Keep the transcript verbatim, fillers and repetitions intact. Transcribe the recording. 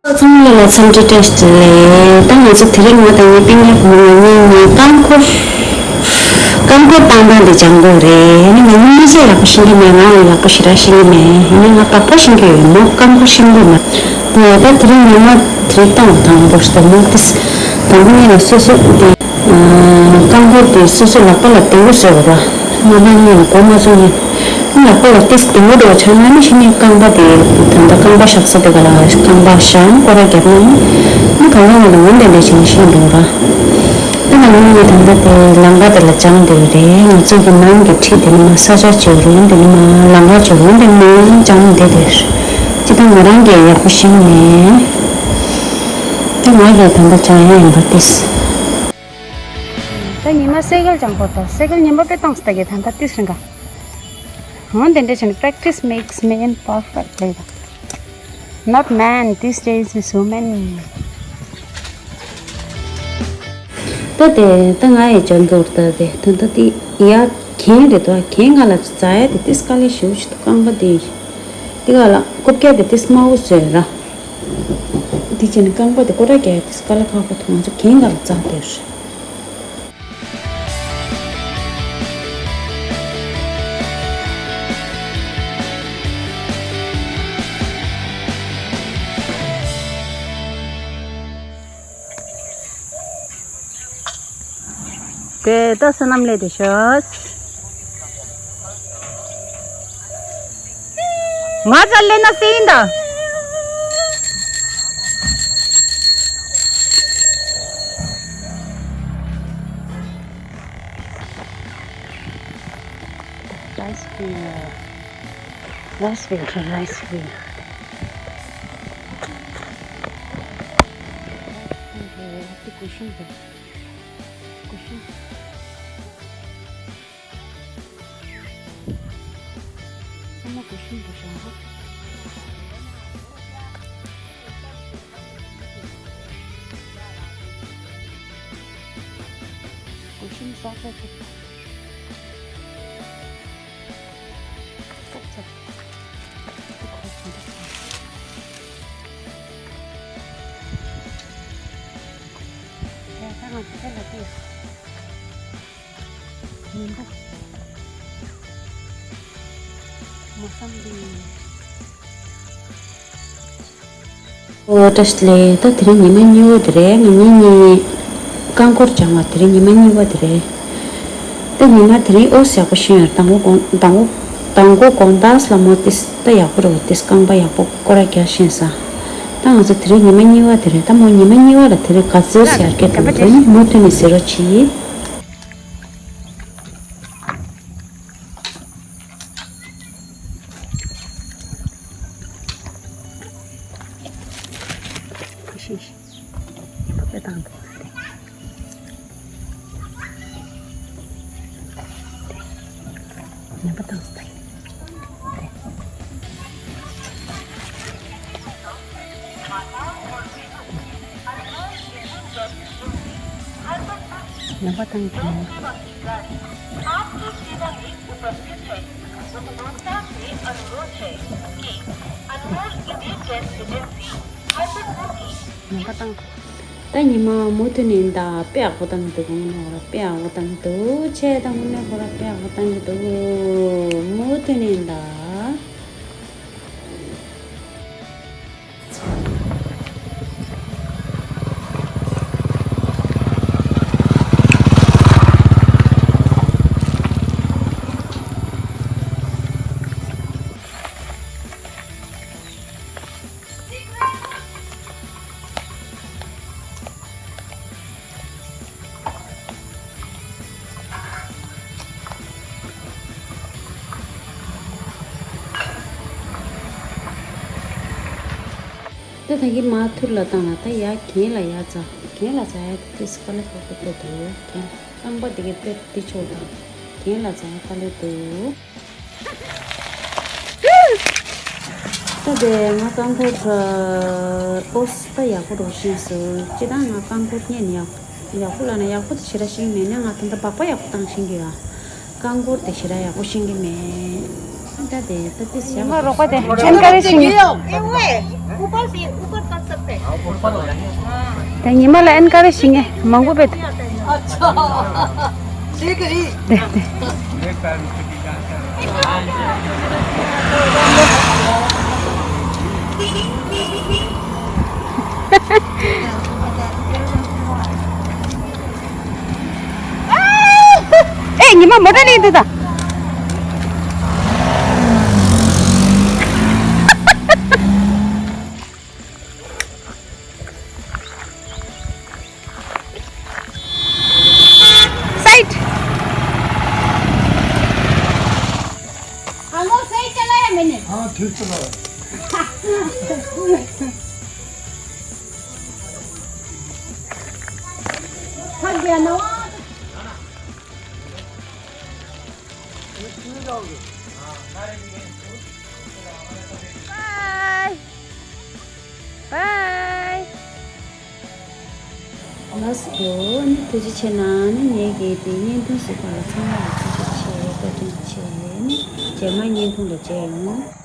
ཚང་མ་ལ་འཚམས་འདྲི་བཀྲ་ཤིས་བདེ་ལེགས། ད་ང་ཚོ་དེ་རིང་ང་དང་ངའི་སྤུན་ཉེ་བུ་མོ་གཉིས་ནས་རྐང་འཁོར། རྐང་འཁོར་བཏང་སྟངས་དེ་སྦྱང་དགོས་རེད། ཨ་ནི་ང་གཉིས་མ་ཤེས་ཡག་པོ་ཤེས་ཀྱི་མེད། ང་ཡང་ཡག་པོ་ཞེ་དྲག་ཤེས་ཀྱི་མེད། ཨ་ནི་ང་སྦག་སྦག་ཤེས་ཀྱི་ཡོད་མོ། རྐང་འཁོར་ཤེས་ཀྱི་མ་རེད། ད་དེ་རིང་ཉི་མ་དེ་རིང་བཏང་བ་དང་པོ་ཞིག་དང་མོ་ཏིས་དང་པོ་ཉིད་ལ་སོ་སོ་དེ་རྐང་འཁོར་དེ་སོ་སོ་ལག་པ་ལ་བདེ་བོ་བཟོས་པ་ར། ང་རང་ཉིད་ལ་མགོ་མ་ཚོས་ཡིན། ལག་པ་ལ་ཏིས་བདེ་བོ་འགྲོ་ཆ་ན་ནི་ཤི་ནི་རྐང་པ་དེ་ད་ལྟ་རྐང་པ་བཞག་ས་དེ་ག་ལ་རྐང་པ་བཞག་སྐོར་ར་བརྒྱབ་ན་ནི་གང་ག་ང་ལ་འོན་ཏན་ཏན་བྱས་ནས་ཤི་འགྲོ་ར། ད་ང་ནི་ད་ལྟ་དེ་ལམ་ཁ་དེ་ལ་སྦྱངས་བསྡད་ཡོད་རེད། ང་ཚོ་གི་ནང་གི་ཁྲིད་དེ་ནི་མ་ས་ཆ་བྱེད་རུང་དེ་ནི་མ་ལམ་ཁ་བྱེད་རུང་དེ་ནི་མ་སྦྱངས་བསྡད་དེ། ཅི་ད་ང་རང་གིས་ཡག་པོ་ཤེས་མེད། ད་ང་གིས་ད་ལྟ་སྦྱང་ཡ་ཡིན་པ་ཏིས། ད་ཉི་མ་སེ་གལ་ཅང་པོ་ད་སེ་གལ་ཉི་མ་པེ་བཏང་སྟ་གི་ད་ད་ཏིས་རིང་ག་འོན་ཏེ་འདྲ་བྱས་ནས་practice makes man perfect ལབ་ཡོད། Not man, these days is women. ད་དེ་ད་ང་ཡི་ཅང་གོར་ད་དེ་ད་ད་དེ་ཡ་གན་རེད་དོ། གན་ང་ལ་ཙ་ཡ་དེ་ཏིས་དཀའ་ལས་ཞེ་པོ་ཅིག་འདུག་རྐང་པ་དེ་དེ་ག་ལ་རྐུབ་བཀྱག་དེ་ཏིས་དམའ་བོ་བཟོས་ར། དེ་བྱས་ནས་རྐང་པ་དེ་སྐོར་ར་རྒྱག་ཡ་ཏིས་དཀའ་ལས་ཁག་པོ་འདུག་ང་ཚོ་གན་ང་ལ་ཙ་དེ་རེད། དེ་ལྟ་བསོད་ནམས་ལས་དེ་ཤོག་ང་ཚ་ལེ་ན་སེ་ཡིན་ད། Rice field, rice field, rice field. ཨོ་བཀྲ་ཤིས་བདེ་ལེགས། ད་དེ་རིང་ཉི་མ་གཉིས་པ་དེ་རེད། ང་གཉིས་གཉིས་རྐང་འཁོར་སྦྱངས་པ་དེ་རིང་ཉི་མ་གཉིས་པ་དེ་རེད། ད་ཉི་མ་དེ་རིང་ཨོ་ཡག་པོ་ཤེས་ཡོད། དང་པོ་དགོང་དང་པོ་དང་པོ་དགོང་དག་ལ་མོ་ཏིས་ད་ཡག་པོ་རེད་པ། ཏིས་རྐང་པ་ཡག་པོ་སྐོར་ར་རྒྱག་ཤེས་ས། ད་ང་ཚོ་དེ་རིང་ཉི་མ་གཉིས་པ་དེ་རེད། ད་མོ་ཉི་མ་གཉིས་པ་ལ་དེ་རིང་ག་ཚོད་ཟེར་གྱི་འདུག་ད་ནི་མུ་མཐུད་ནས་ཟེར་རོགས་གྱིས། ཉམས་པ་བཏང་གི། ཉམས་པ་བཏང་། ད་ཉི་མ་མུ་མཐུད་ནས་ད་དཔེ་ཡག་པོ་བཏང་གི་འདུག་ཁོང་ནས་ཁོ་ར་དཔེ་ཡག་པོ་བཏང་གི་འདུག་ཆེ་ད་ཁོང་ནས་ཁོ་ར་དཔེ་ཡག་པོ་བཏང་གི་འདུག་མུ་མཐུད་ནས་ད། ད་ད་གིན་མ་ཐུར་ལ་བཏང་ལ། ད་ཡ་གྱེན་ལ་ཡ་ཙ། གྱེན་ལ་ཙ་ཡ་དེ་དཀའ་ལས་ཁག་པོ་དེ་འདུག་གྱེན་ལ་རྐང་པ་དེ་གི་དཔེ་དེ་ཆོག་དང་། གྱེན་ལ་ཙ་ཡ་དཀའ་ལས་འདུག་ད་དེ་ང་རྐང་འཁོར་ཨོ་ད་ཡག་པོ་འགྲོ་ཤེས་སོང་། སྤྱིར་བཏང་ང་རྐང་འཁོར་སྔོན་ནས་ཡག་ཡག་པོ་ལབ་ན་ཡག་པོ་དེ་ཞེ་དྲག་ཤེས་ཀྱི་མེད་ན། ང་ད་ལྟ་སྦག་སྦག་ཡག་པོ་བཏང་ཤེས་ཀྱི་ཡོད། རྐང་འཁོར་དེ་ཞེ་དྲག་ཡག་པོ་ཤེས་ཀྱི་མེད། ད་དེ་ད་དེ་བྱས་མ་རོགས་པ་དེ་ཨེན་ཀ་རེ་ཇི་བྱེད་ངེས། ए, वो है, ऊपर से, ऊपर कर सकते हैं। དེ་ཉི་མ་ལ་ཨེན་ཀ་རེ་ཇི་བྱེད་ངེས་མང་པོ་བེད། अच्छा, ठीक है। དེ་དེ། ཨེ་ཉི་མ་མོ་ཊ་ལེན་འདུག་ད། साइड। हेलो, सही चला है मैंने। हाँ, ठीक चला है। थक गया ना। Bye bye. ལགས་སོ། ཨ་ནི་ཐུགས་རྗེ་ཆེ་གནང་། ཨ་ནི་ངེད་ཀྱི་དེ་བརྙན་ཐུང་གཟིགས་པ་ལ་ཚང་མ་ལ་ཐུགས་རྗེ་ཆེ། བཀའ་དྲིན་ཆེ། ཨ་ནི་རྗེས་མ་བརྙན་ཐུང་ལ་མཇལ་ཡོང་།